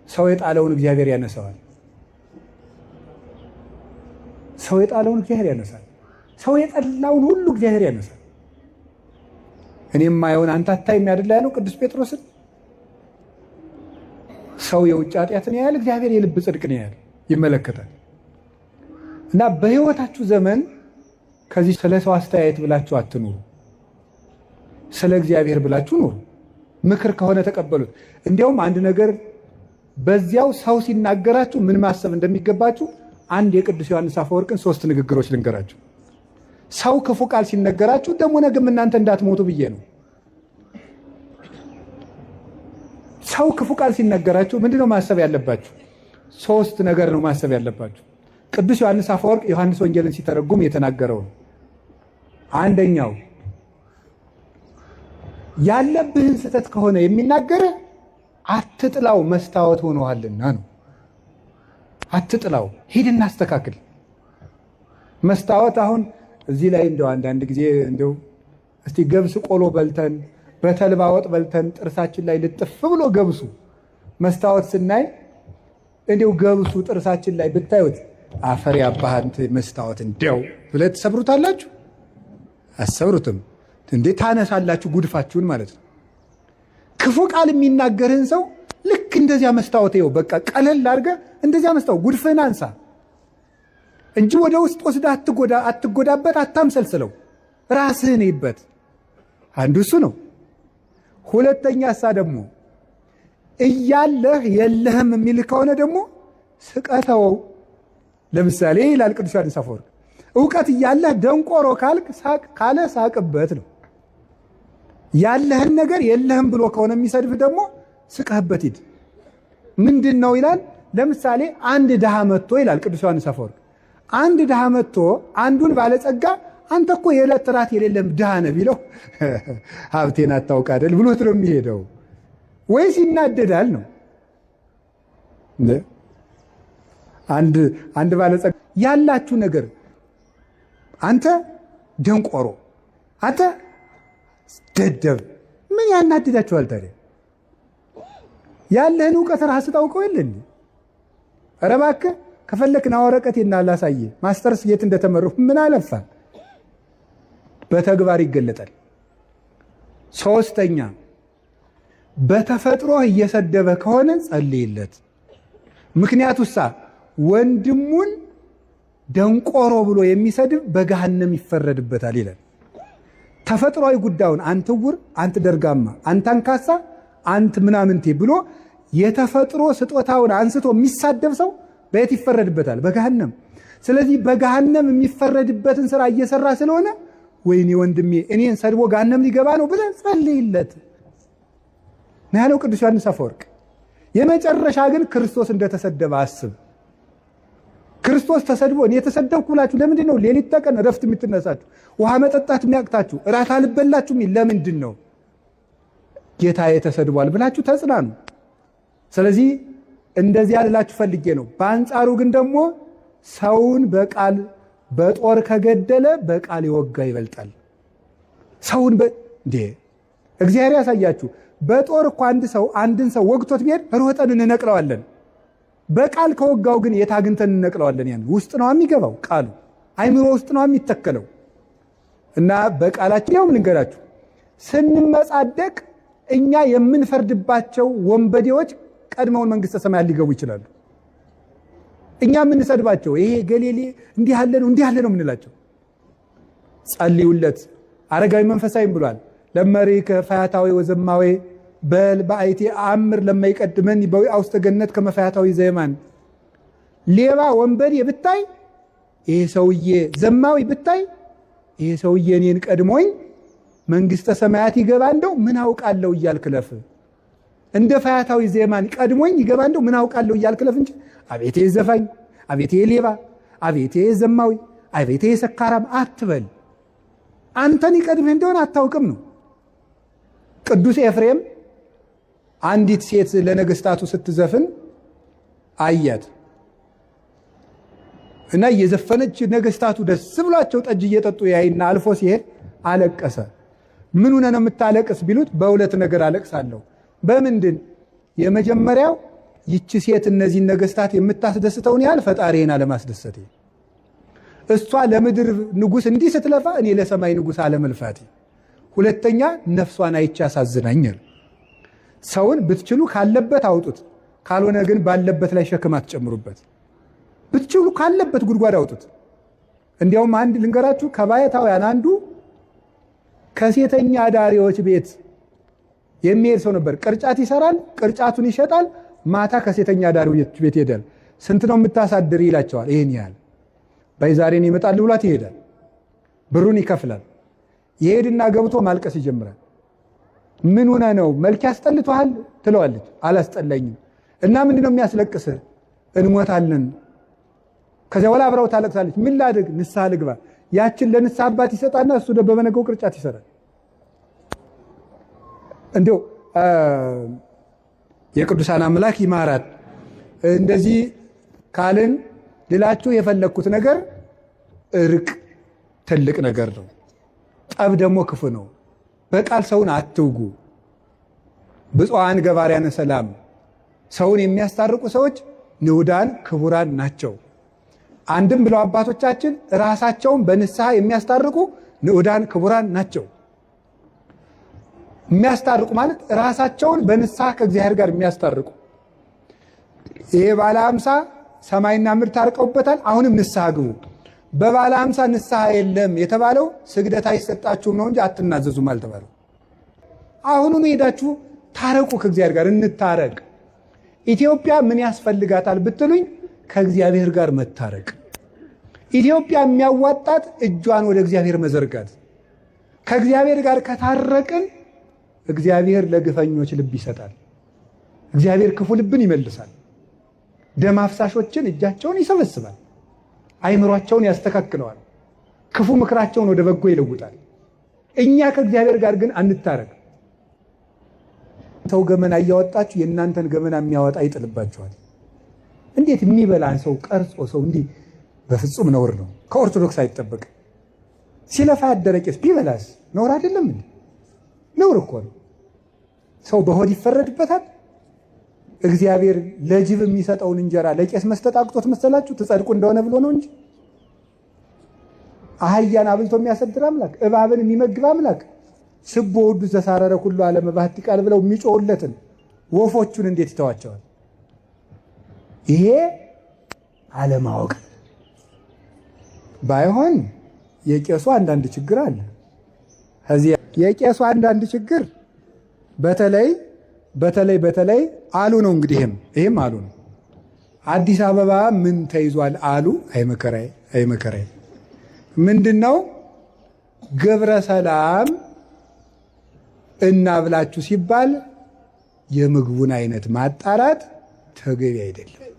ሰው የጣለውን እግዚአብሔር ያነሳዋል። ሰው የጣለውን እግዚአብሔር ያነሳል። ሰው የጠላውን ሁሉ እግዚአብሔር ያነሳል። እኔም ማየውን አንተ አታይም አይደል ያለው ቅዱስ ጴጥሮስን። ሰው የውጭ ኃጢአትን ያያል፣ እግዚአብሔር የልብ ጽድቅን ያያል፣ ይመለከታል። እና በሕይወታችሁ ዘመን ከዚህ ስለ ሰው አስተያየት ብላችሁ አትኑሩ፣ ስለ እግዚአብሔር ብላችሁ ኑሩ። ምክር ከሆነ ተቀበሉት። እንዲያውም አንድ ነገር በዚያው ሰው ሲናገራችሁ ምን ማሰብ እንደሚገባችሁ አንድ የቅዱስ ዮሐንስ አፈወርቅን ሶስት ንግግሮች ልንገራችሁ። ሰው ክፉ ቃል ሲነገራችሁ ደግሞ ነገም እናንተ እንዳትሞቱ ብዬ ነው። ሰው ክፉ ቃል ሲነገራችሁ ምንድነው ማሰብ ያለባችሁ? ሶስት ነገር ነው ማሰብ ያለባችሁ። ቅዱስ ዮሐንስ አፈወርቅ ዮሐንስ ወንጌልን ሲተረጉም የተናገረው ነው። አንደኛው ያለብህን ስህተት ከሆነ የሚናገርህ አትጥላው፣ መስታወት ሆኖሃልና ነው። አትጥላው፣ ሂድና አስተካክል። መስታወት አሁን እዚህ ላይ እንደው አንዳንድ ጊዜ እንደው እስቲ ገብስ ቆሎ በልተን በተልባ ወጥ በልተን ጥርሳችን ላይ ልጥፍ ብሎ ገብሱ መስታወት ስናይ እንዲው ገብሱ ጥርሳችን ላይ ብታዩት አፈር ያባህንት መስታወት እንዲያው ብለህ ትሰብሩታላችሁ? አሰብሩትም እንዴ ታነሳላችሁ፣ ጉድፋችሁን ማለት ነው። ክፉ ቃል የሚናገርህን ሰው ልክ እንደዚያ መስታወት ይኸው በቃ ቀለል አድርገህ እንደዚያ መስታወት ጉድፍህን አንሳ እንጂ ወደ ውስጥ ወስደህ አትጎዳበት፣ አታምሰልስለው፣ ራስህን ይበት። አንዱ እሱ ነው። ሁለተኛ እሳ ደግሞ እያለህ የለህም የሚል ከሆነ ደግሞ ስቀተወው። ለምሳሌ ይላል ቅዱስ ዮሐንስ አፈወርቅ እውቀት እያለህ ደንቆሮ ካልክ ሳቅ ካለ ሳቅበት ነው። ያለህን ነገር የለህም ብሎ ከሆነ የሚሰድፍ ደግሞ ስቀህበት ሂድ። ምንድን ነው ይላል። ለምሳሌ አንድ ድሃ መጥቶ ይላል ቅዱስ ዮሐንስ አፈወርቅ አንድ ድሃ መጥቶ አንዱን ባለጸጋ አንተ እኮ የዕለት ራት የሌለም ድሃ ነህ ቢለው ሀብቴን አታውቅ አይደል ብሎት ነው የሚሄደው፣ ወይስ ይናደዳል ነው? አንድ ባለጸጋ ያላችሁ ነገር አንተ ደንቆሮ፣ አንተ ደደብ፣ ምን ያናድዳችኋል ታዲያ? ያለህን እውቀት ራስህ ታውቀው የለ እንዴ? ኧረ እባክህ ከፈለክ ና ወረቀቴን ላሳይህ፣ ማስተርስ የት እንደተመረኩ ምን አለፋ፣ በተግባር ይገለጣል። ሶስተኛ በተፈጥሮ እየሰደበ ከሆነ ጸልይለት። ምክንያቱሳ ወንድሙን ደንቆሮ ብሎ የሚሰድብ በገሃነም ይፈረድበታል ይላል። ተፈጥሯዊ ጉዳዩን አንተ ዕውር፣ አንተ ደርጋማ፣ አንተ አንካሳ፣ አንተ ምናምንቴ ብሎ የተፈጥሮ ስጦታውን አንስቶ የሚሳደብ ሰው በየት ይፈረድበታል? በገሃነም። ስለዚህ በገሃነም የሚፈረድበትን ስራ እየሰራ ስለሆነ ወይኔ ወንድሜ እኔን ሰድቦ ገሃነም ሊገባ ነው ብለህ ጸልይለት ነው ያለው ቅዱስ ዮሐንስ አፈወርቅ። የመጨረሻ ግን ክርስቶስ እንደተሰደበ አስብ። ክርስቶስ ተሰድቦ እኔ የተሰደብኩ ብላችሁ ለምንድን ነው ሌሊት ተቀን እረፍት የምትነሳችሁ? ውሃ መጠጣት የሚያቅታችሁ፣ እራት አልበላችሁ ለምንድን ነው? ጌታዬ ተሰድቧል ብላችሁ ተጽናኑ። ስለዚህ እንደዚህ ልላችሁ ፈልጌ ነው። በአንጻሩ ግን ደግሞ ሰውን በቃል በጦር ከገደለ በቃል የወጋ ይበልጣል። ሰውን እንዴ እግዚአብሔር ያሳያችሁ። በጦር እኮ አንድ ሰው አንድን ሰው ወግቶት ቢሄድ ሮጠን እንነቅለዋለን። በቃል ከወጋው ግን የት አግኝተን እንነቅለዋለን? ያን ውስጥ ነው የሚገባው ቃሉ አይምሮ ውስጥ ነው የሚተከለው። እና በቃላችን ያውም ልንገራችሁ ስንመጻደቅ እኛ የምንፈርድባቸው ወንበዴዎች ቀድመውን መንግስተ ሰማያት ሊገቡ ይችላሉ። እኛ የምንሰድባቸው ይሄ ገሌሌ እንዲህ ያለ ነው እንዲህ ያለ ነው የምንላቸው፣ ጸልዩለት። አረጋዊ መንፈሳዊም ብሏል። ለመሪከ ፈያታዊ ወዘማዊ በል በአይቲ አምር ለማይቀድመን በዊአ ውስተ ገነት ከመፈያታዊ ዘየማን። ሌባ ወንበዴ ብታይ ይሄ ሰውዬ ዘማዊ ብታይ ይሄ ሰውዬ እኔን ቀድሞኝ መንግስተ ሰማያት ይገባ እንደው ምን አውቃለሁ እያልክ ለፍ። እንደ ፈያታዊ ዘየማን ቀድሞኝ ይገባ እንደው ምን አውቃለሁ እያልክ ለፍ እንጂ አቤቴ ዘፋኝ፣ አቤቴ ሌባ፣ አቤቴ ዘማዊ፣ አቤቴ ሰካራም አትበል። አንተን ይቀድምህ እንደሆነ አታውቅም ነው። ቅዱስ ኤፍሬም አንዲት ሴት ለነገስታቱ ስትዘፍን አያት እና እየዘፈነች ነገስታቱ ደስ ብሏቸው ጠጅ እየጠጡ ያይና አልፎ ሲሄድ አለቀሰ። ምን ሆነ ነው የምታለቅስ ቢሉት በሁለት ነገር አለቅሳለሁ። በምንድን? የመጀመሪያው ይቺ ሴት እነዚህን ነገስታት የምታስደስተውን ያህል ፈጣሪን አለማስደሰቴ፣ እሷ ለምድር ንጉስ እንዲህ ስትለፋ እኔ ለሰማይ ንጉስ አለመልፋቴ፣ ሁለተኛ ነፍሷን አይቼ አሳዝናኛል። ሰውን ብትችሉ ካለበት አውጡት፣ ካልሆነ ግን ባለበት ላይ ሸክም አትጨምሩበት። ብትችሉ ካለበት ጉድጓድ አውጡት። እንዲያውም አንድ ልንገራችሁ፣ ከባየታውያን አንዱ ከሴተኛ አዳሪዎች ቤት የሚሄድ ሰው ነበር። ቅርጫት ይሰራል፣ ቅርጫቱን ይሸጣል። ማታ ከሴተኛ አዳሪዎች ቤት ይሄዳል። ስንት ነው የምታሳድር ይላቸዋል። ይህን ያህል በይ ዛሬን ይመጣል ብሏት ይሄዳል። ብሩን ይከፍላል። ይሄድና ገብቶ ማልቀስ ይጀምራል። ምን ሆነ ነው መልክ ያስጠልቶሃል ትለዋለች። አላስጠላኝም። እና ምንድነው የሚያስለቅስህ? እንሞታለን። ከዚያ በኋላ አብረው ታለቅሳለች። ምን ላድርግ? ንስሐ ልግባ። ያችን ለንስሐ አባት ይሰጣና እሱ በበነገው ቅርጫት ይሰራል። እንዲያው የቅዱሳን አምላክ ይማራል። እንደዚህ ካልን ልላችሁ የፈለግኩት ነገር እርቅ ትልቅ ነገር ነው። ጠብ ደግሞ ክፉ ነው። በቃል ሰውን አትውጉ። ብፁዓን ገባርያነ ሰላም፣ ሰውን የሚያስታርቁ ሰዎች ንዑዳን ክቡራን ናቸው። አንድም ብለው አባቶቻችን ራሳቸውን በንስሐ የሚያስታርቁ ንዑዳን ክቡራን ናቸው። የሚያስታርቁ ማለት ራሳቸውን በንስሐ ከእግዚአብሔር ጋር የሚያስታርቁ። ይሄ ባለ 50 ሰማይና ምድር ታርቀውበታል። አሁንም ንስሐ ግቡ። በባለ 50 ንስሐ የለም የተባለው ስግደት አይሰጣችሁም ነው እንጂ አትናዘዙም አልተባለው። አሁኑኑ ሄዳችሁ ታረቁ ከእግዚአብሔር ጋር እንታረቅ። ኢትዮጵያ ምን ያስፈልጋታል ብትሉኝ ከእግዚአብሔር ጋር መታረቅ። ኢትዮጵያ የሚያዋጣት እጇን ወደ እግዚአብሔር መዘርጋት። ከእግዚአብሔር ጋር ከታረቅን እግዚአብሔር ለግፈኞች ልብ ይሰጣል። እግዚአብሔር ክፉ ልብን ይመልሳል። ደም አፍሳሾችን እጃቸውን ይሰበስባል። አይምሯቸውን ያስተካክለዋል። ክፉ ምክራቸውን ወደ በጎ ይለውጣል። እኛ ከእግዚአብሔር ጋር ግን አንታረቅ። ሰው ገመና እያወጣችሁ የእናንተን ገመና የሚያወጣ ይጥልባችኋል። እንዴት የሚበላን ሰው ቀርጾ ሰው እንዲህ በፍጹም ነውር ነው። ከኦርቶዶክስ አይጠበቅም። ሲለፋ ያደረ ቄስ ቢበላስ ነውር አይደለም እንዴ? ነውር እኮ ነው። ሰው በሆድ ይፈረድበታል። እግዚአብሔር ለጅብ የሚሰጠውን እንጀራ ለቄስ መስጠት አቅቶት መሰላችሁ? ትጸድቁ እንደሆነ ብሎ ነው እንጂ አህያን አብልቶ የሚያሰድር አምላክ፣ እባብን የሚመግብ አምላክ፣ ስቦ ውዱ ዘሳረረ ሁሉ ዓለም ባህቲ ቃል ብለው የሚጮሁለትን ወፎቹን እንዴት ይተዋቸዋል? ይሄ አለማወቅ ባይሆን የቄሱ አንዳንድ ችግር አለ። ከዚህ የቄሱ አንዳንድ ችግር በተለይ በተለይ በተለይ አሉ ነው እንግዲህ ይሄም አሉ ነው። አዲስ አበባ ምን ተይዟል አሉ። አይመከራይ አይመከራይ ምንድነው? ግብረ ሰላም እናብላችሁ ሲባል የምግቡን አይነት ማጣራት ተገቢ አይደለም።